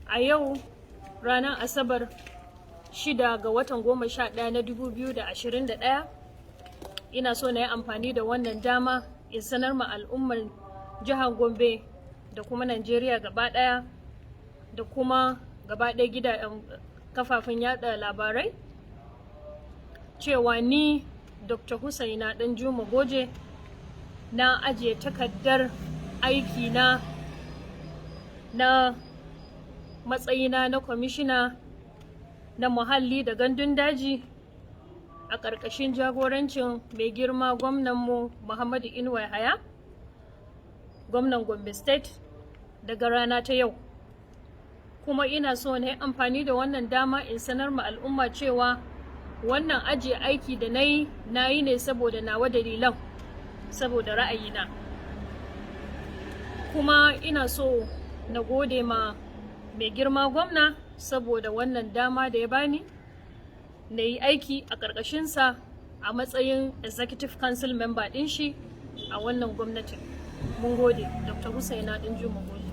A yau ranar Asabar, 6 ga watan 11 na 2021, ina so na yi amfani da wannan dama in sanar ma al'ummar jihar Gombe da kuma Najeriya gaba ɗaya da kuma gaba ɗaya gida kafafen yada labarai cewa ni, Dr. Husaina Danjuma Goje, na ajiye takardar aiki na na matsayina na kwamishina na muhalli da gandun daji a ƙarƙashin jagorancin mai girma gwamnanmu Muhammadu Inuwa Yahaya, gwamnan Gombe State, daga rana ta yau. Kuma ina so na yi amfani da wannan dama in sanar ma al'umma cewa wannan ajiye aiki da na yi, na yi ne saboda nawa dalilan, saboda ra'ayina. Kuma ina so na gode ma mai girma gwamna saboda wannan dama da ya bani na yi aiki a ƙarƙashinsa a matsayin executive council member ɗin shi a wannan gwamnatin. Mun gode. Dr. Husaina Danjuma Goje.